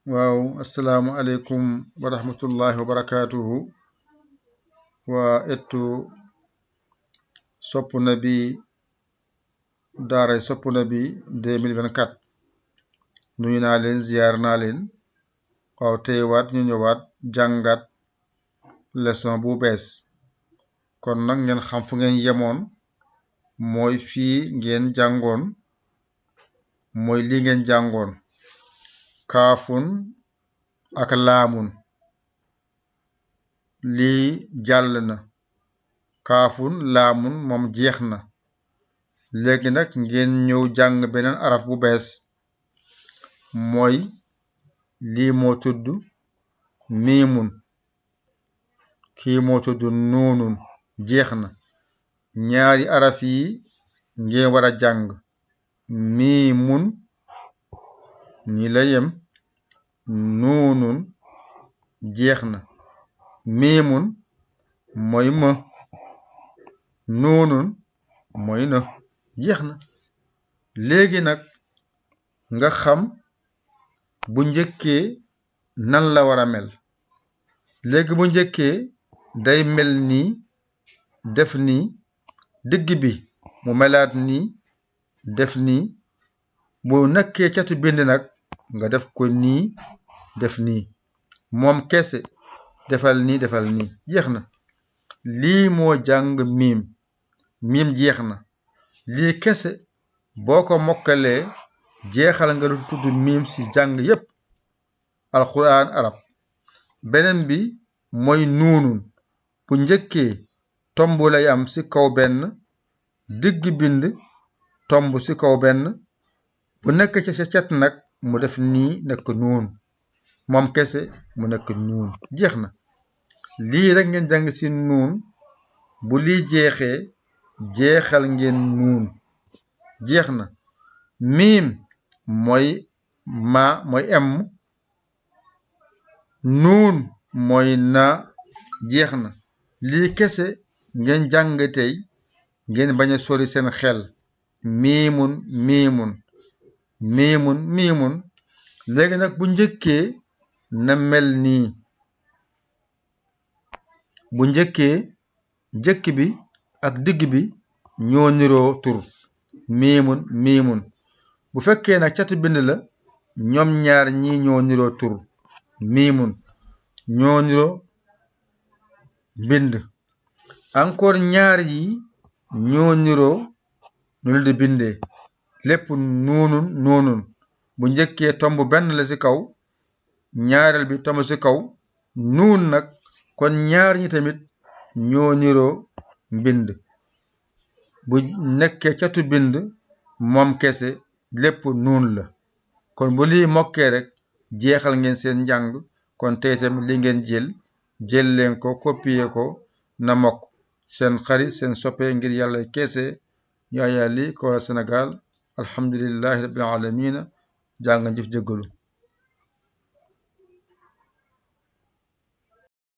waaw assalaamu aleykum wa rahmatullahi wa barakatuhu waa ettu Sopp Nabi daaray Sopp Nabi 2024 nuyu naa leen ziyaar naa leen waaw tey waat ñu ñëwaat jàngat leçon bu bees kon nag ngeen xam fu ngeen yemoon mooy fii ngeen jàngoon mooy li ngeen jàngoon kaafun ak laamun lii jàll na kaafun laamun moom jeex na léegi nag ngeen ñëw jàng beneen araf bu bees mooy lii moo tudd miimun kii moo tudd nuunun jeex na ñaari araf yi ngeen war a jàng miimun ñi la yem nuunun jeex na miimun mooy më nuunun mooy në jeex na léegi nag nga xam bu njëkkee nan la war a mel léegi bu njëkkee day mel nii def nii digg bi mu melaat nii def nii bu nekkee catu bind nag nga def ko nii def nii moom kese defal nii defal nii jeex na lii moo jàng miim miim jeex na lii kese boo ko mokkalee jeexal nga lu tudd miim ci jàng yépp alquran arab beneen bi mooy nuunun bu njëkkee tomb lay am ci kaw benn digg bind tomb ci kaw benn bu nekk ci sa cat nag mu def nii nekk nuun moom kese mu nekk nuun jeex na lii rek ngeen jàng ci nuun bu lii jeexee jeexal ngeen nuun jeex na miim mooy ma mooy m nuun mooy na jeex na lii kese ngeen jàng tey ngeen bañ a sori seen xel miimun miimun miimun miimun léegi nag bu njëkkee na mel nii bu njëkkee njëkk bi ak digg bi ñoo niroo tur miimun miimun bu fekkee nag catu bind la ñoom ñaar ñi ñoo niroo tur miimun ñoo niroo bind encore ñaar yi ñoo niroo ñu leen di bindee lépp nuunun nuunun bu njëkkee tomb benn la ci kaw ñaareel bi tomb ci kaw nuun nag kon ñaar ñi tamit ñoo niroo mbind bu nekkee catu bind moom kese lépp nuun la kon bu lii mokkee rek jeexal ngeen seen njàng kon tey tamit li ngeen jël leen ko copier ko na mokk seen xarit seen soppe ngir yàlla kese Yaya Ly Kora Sénégal alhamdulillahi rabbil alamina jaa nga jëf jëggalu